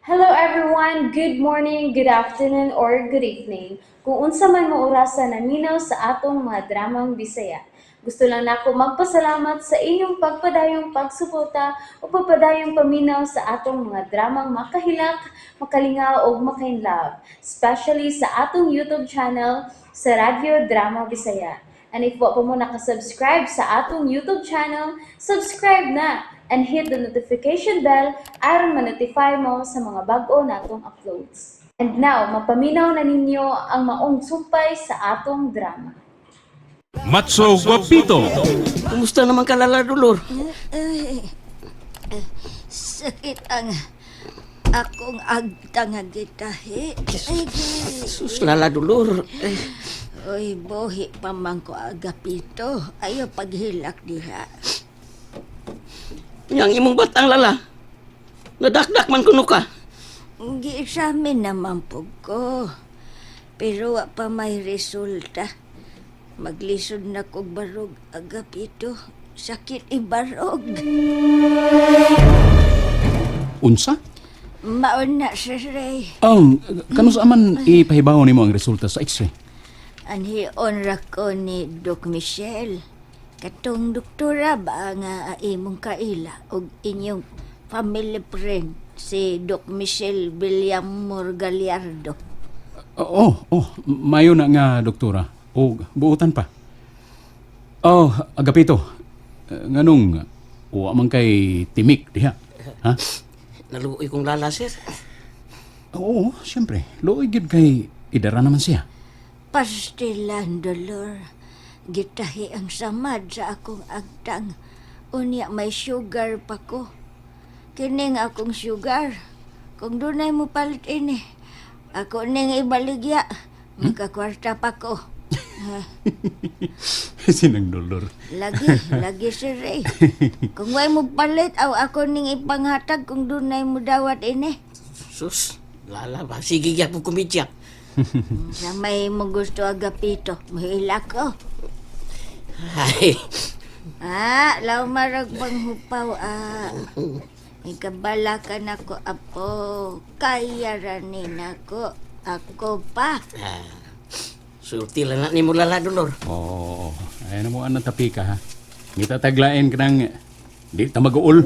Hello everyone! Good morning, good afternoon, or good evening. Kung unsa man mo orasa naminaw sa atong mga dramang Bisaya. Gusto lang nako magpasalamat sa inyong pagpadayong pagsuporta o pagpadayong paminaw sa atong mga dramang makahilak, makalingaw ug makainlove, especially sa atong YouTube channel sa Radyo Drama Bisaya. And if wa pa mo nakasubscribe sa atong YouTube channel, subscribe na and hit the notification bell aron ma-notify mo sa mga bag-o natong uploads. And now, mapaminaw na ninyo ang maong sumpay sa atong drama. Matso Guapito. Kumusta naman ka, Lala Dolor? Sakit ang akong agtang nga gitahi. Ay, Sus, Lala Dolor. Eh, oy, buhi pa man ko Agapito. Ayo paghilak diha. yang imong batang, Lala. Nadakdak man kuno ka. Giexamen naman po ko. Pero wa pa may resulta. Maglisod na kog barog, Agapito. Sakit ibarog. Unsa? Maon na, Sir Ray. Oh, kano sa aman ipahibaw nimo ang resulta sa x-ray? Anhion ra ko ni Doc Michelle. Katong doktora ba nga imong kaila og inyong family friend si Doc Michelle Villamor Gallardo. Oh, mayo na nga doktora. O buutan pa. Oh, Agapito. Nganong wa man kay timik diha. Ha? Naluoy kong Lala, sir. Oo, siyempre. Luoy gyud kay idara naman siya. Pastilan, Dolor. Gitahi ang samad sa akong agtang. Unya may sugar pa ko. Kining akong sugar. Kung dunay mo palit ini, ako ning ibaligya. Makakwarta pa ko. Sinang dolor. Lagi, lagi si Ray. Kung way mo palit, aw ako ning ipanghatag kung dunay mo dawat ini. Sus, Lala ba? Sige gyapon komedya. Sa may mo gusto, Agapito, mahila ko. Ay, Ah, law marag panghupaw, ah. Ikabala ka na ko, apo. Kaya ranin ako. Ako pa. ah, sulti lang na nimo, Lala Dolor. Oo, ay na mo ang tapi ka ha. Ngita taglain ka nang di ta mag-uol.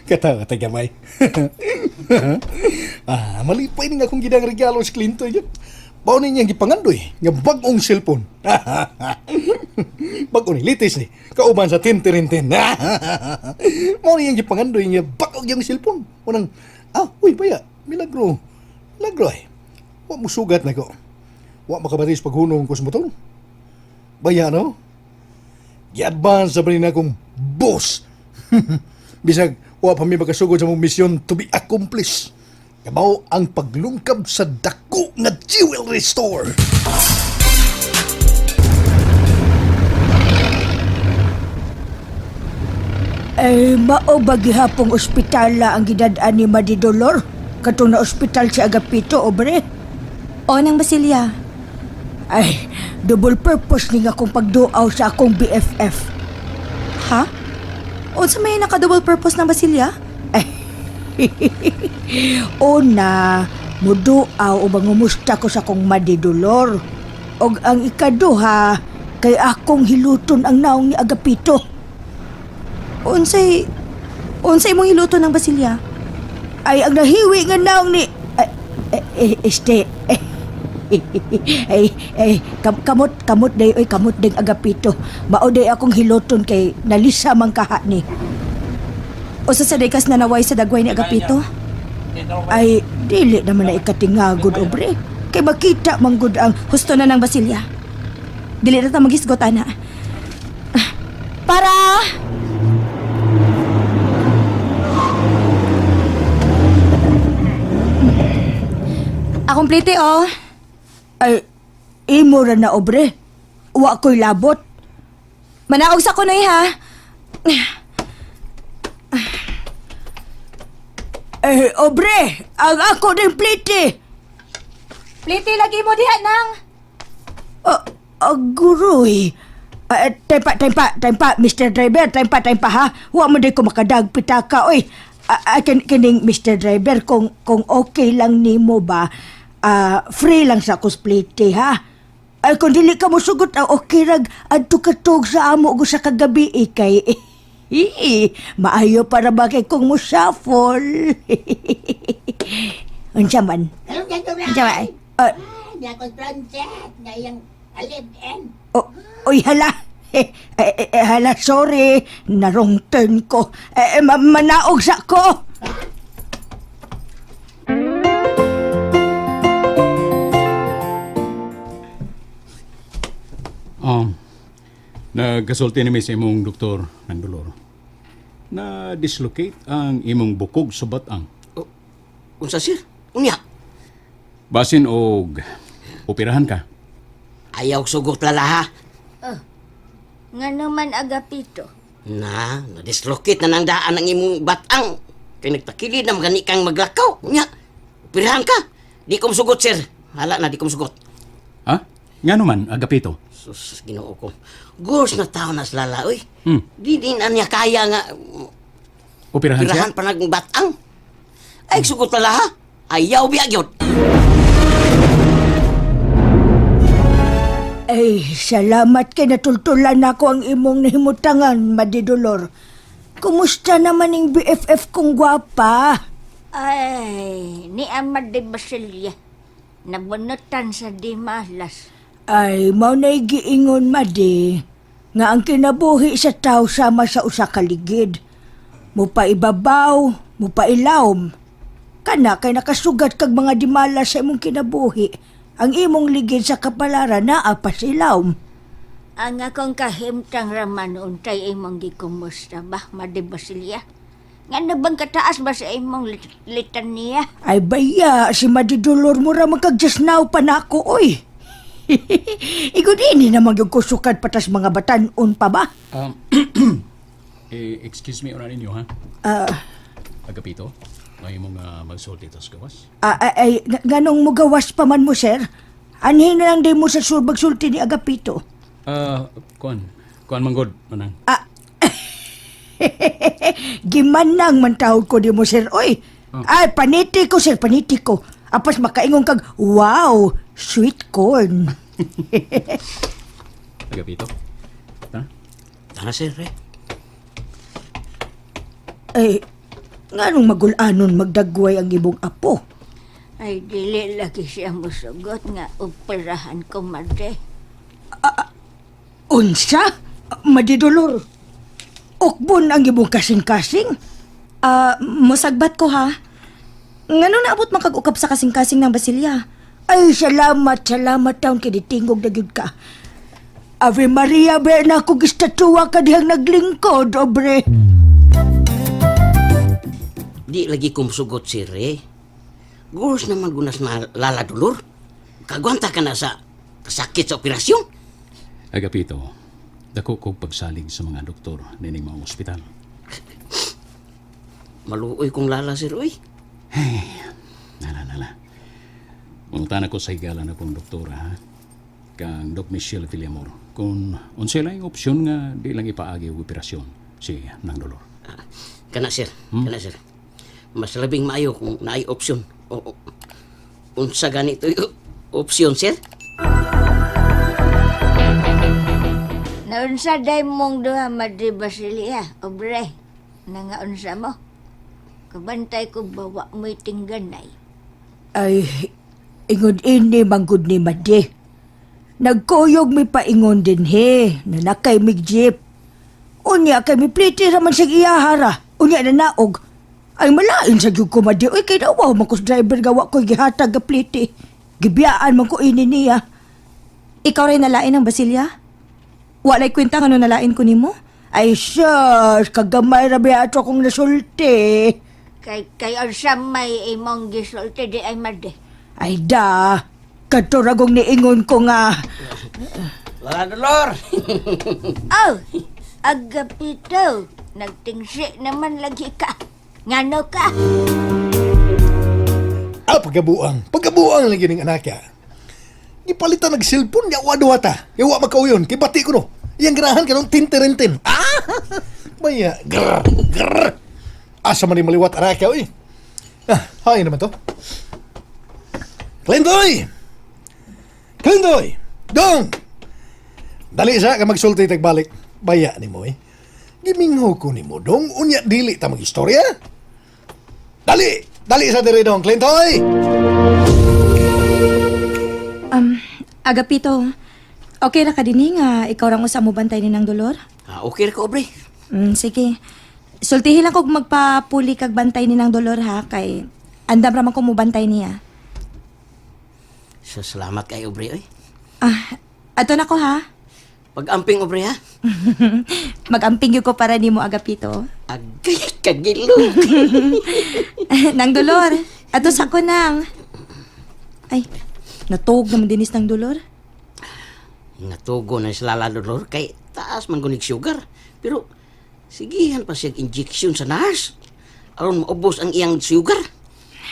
Katawa ta gamay. Ah, malipay ni nga akong gidang regalo si Clinton yun. Bao ni niyang gipangandoy nga bag-ong cellphone. Bag-o ni litis ni kauban sa tintirintin. Mao ni niyang gipangandoy nga bag-o yung cellphone. Unang uy baya, milagro. Milagro ay. Wa mo sugat na ko. Wa makabatis paghunong ko sa motor. Baya no? Gi-advance sa na akong boss. Bisag wa pa mi makasugod sa mong misyon to be accomplished. Kabaw ang paglungkab sa dako nga jewelry store. Ay, mao ba gihapong ospitala ang gidad-an ni Madidolor? Katong na ospital si Agapito, obre? O nang Basilia, Ay, double purpose ni nga akong pagduaw sa akong BFF. Ha? Unsa may naka-double purpose ng Basilia? Una, muduaw o mangumusta ko sa akong Madidolor. Og ang ikaduha, kay akong hiluton ang naong ni Agapito. Unsay imong hiluto ng Basilia? Ay, ang nahiwi nga naong ni... Ay, eh, eh, este... Eh, ay, ay, kamot, kamot day, oy, kamot ding Agapito. Mao day akong hiluton kay nalisa man kaha ni. Usa sa dekas na naway sa dagway ni Agapito? Ay, dili naman na ikatingagod, obre. Kay makita man gud ang... Husto na ng Basilia. Dili na ta magisgot ana. Para! Akong plite oh. Ay, imo ra na, obre. Wa ko'y labot. Manaog sa kunoy ha. Eh, obre, ang ako din plite. Plite lagi mo diha nang. Aguroy. Tempa, tempa, tempa, Mr. Driver, tempa, tempa ha. Wa mo di ko makadag pitaka, oy. Kining Mr. Driver, kung okay lang nimo ba, free lang sa kusplite ha. Ay, kung dili ka mosugot, okay rag, adto katog sa amo ko sa kagabi, ikay. Maayo para ba kay kung mo shuffle. Unsa man? Unsa man? Oh, oy, hala. Hala, sorry. Narong turn ko. Manaog sa ko. Nagkasulti ni sa imong doktor ng dolor. Na-dislocate ang imong bukog sa batang. Oh, unsa sir? Unya. Basin og operahan ka. Ayaw sugot lala ha. Nga naman Agapito. Na, na-dislocate na nang daan ang imong batang. Kay nagtakilid na magani kang maglakaw. Unya, operahan ka. Di ko sugot sir. Hala na, di ko sugot. Ha? Nga naman, Agapito. Sus, ginoo ko. Gos na tao na sa lala, oy. Hmm. Di din na niya kaya nga Operahan siya? operahan pa nag batang. Ay, sugot lala ha. Ayaw biya gyud. Ay, salamat kay natultulan nako ang imong nahimutangan, Madidolor. Kumusta naman ning BFF kong gwapa? Ay, ni Amad de Basilia. Nabunutan sa di malas. Ay, mao na'y giingon, Madi, nga ang kinabuhi sa tao sama sa usa ka ligid. Mupaibabaw, mupailawom. Kana kay nakasugat kag mga dimala sa imong kinabuhi. Ang imong ligid sa kapalaran naa pa sa ilawom. Ang akong kahimtang raman untay imong gikumusta ba, Madi Basilia? Nga na bang kataas ba sa imong litanya? Ay baya, si Madidolor mo ra magkag-just now pa nako, oy. Igod ini naman yung kusukan patas mga batanon pa ba? Excuse me, una ninyo, ha? Ah, Agapito, may mong magsulti ito sa gawas. Ay, nganong mugawas pa man mo, sir? Anhin na lang din mo sa surbag sulti ni Agapito. Kuan. Kuan manggod, manang. Gimanang man tawag ko di mo, sir. Oy, ay, paniti ko, sir, paniti ko. Apas makaingon kag, wow, sweet corn. Agapito. Ha? Tara sir, eh. Ay, nganong magulanon magdagway ang ibong apo? Ay, dili lagi siya musugot nga operahan ko, Madi. Unsa? Madidolor. Ukbon ang ibong kasing-kasing. Musagbat ko ha. Ngano naabot man kag ukab sa kasing-kasing ng Basilia? Ay, salamat, salamat taon kinitingog na gyud ka. Ave Maria, ber na ako gistatuwa ka dihang naglingkod, obre. Di lagi kong sugot sir, eh. Gos naman gunas na lala dolor. Kagwanta ka na sa sakit sa operasyon. Agapito, dako kog pagsalig sa mga doktor nining mga ospital. Maluoy kong lala sir, oy. Nala, nala. Mungutan ako sa higala na kong doktora, ha? Kang Doc Michelle Villamor. Kung unsay lang opsyon nga di lang ipaagi og operasyon si Nang Dolor. Ah, kana sir, kana sir. Mas labing maayo kung naay opsyon. O, unsa ganito yung opsyon sir? Naunsa day mong duha, Madi Basilia, obre. Nangaunsa mo? Kabantay ko bawa mo'y tingganay. Ay, ingon ini manggod ni Madi. Nagkuyog mi paingon din he, nanakay mig jeep. Unya kay mi pliti raman sa iyahara. Unya na naog. Ay malain sa gyud ko Madi. Uy kay daw man ko sa driver gawa ko gihatag ga pliti. Gibiyaan man ko ini niya. Ikaw rin nalain ng Basilia? Walay kwenta ngano nalain ko nimo? Ay sus, kagamay ra ba ato akong nasulti. Kay unsa may imong gisulti di ay Madi. Ay da, kadto ragong niingon ko nga. Lala dolor. Oh, Agapito, nagtingsi naman lagi ka. Ngano ka? Pagkabuang. Pagkabuang lagi ng anak ya. Gipalitan nag cellphone nya wa duha ta. Kay wa makauyon, kay bati ko no. Iyang ganahan karon tintirintin. Ah! Baya, grr, grr. Asa man ni maliwat ara ka oy. Ah, hay naman to. Clintoy! Clintoy! Dong! Dali sa ka magsulti tagbalik. Baya nimo eh. Gimingho ko nimo dong unya dili ta magistorya. Dali! Dali sa diri dong, Clintoy! Agapito, okay ra ka dinhi nga ikaw rang usa mo bantay ni ng dolor? Ah, okay ra ka, Aubrey. Sige. Sultihin lang kog magpapuli kag bantay ni ng dolor ha kay andam ra man ko mo bantay niya. So, salamat kay Aubrey, oy. Ah, ato na ko ha. Pag-amping, Aubrey, ha? Magamping gyud ko para nimo, Agapito. Agay, kagilo. Nang dolor. Ato sa ko nang. Ay, natuog naman dinis ng dolor. Natugo na sila lalo, Lord, kay taas man gunig sugar. Pero, sigihan pa siya injection sa nurse. Aron maubos ang iyang sugar.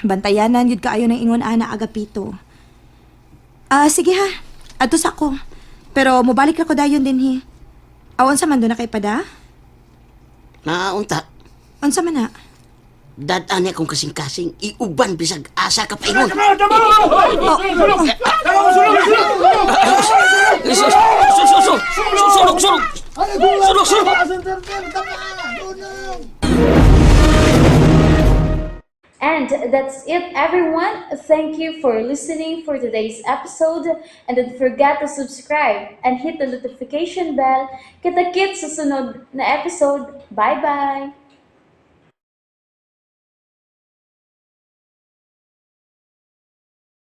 Bantayanan yun kaayo ng ingon ana, Agapito. Ah, sige ha. Ato sa ko. Pero mobalik ra ko dayon dinhi. Aw, unsa man do na kay pada? Naunta, Unsa man na? dad-an niya kung kasing-kasing, iuban bisag asa ka paingon. Oh, oh. Sunog, sunog, sunog, sunog, sunog, sunog. And that's it, everyone. Thank you for listening for today's episode. And don't forget to subscribe and hit the notification bell. Kita-kits sa sunod na episode. Bye-bye!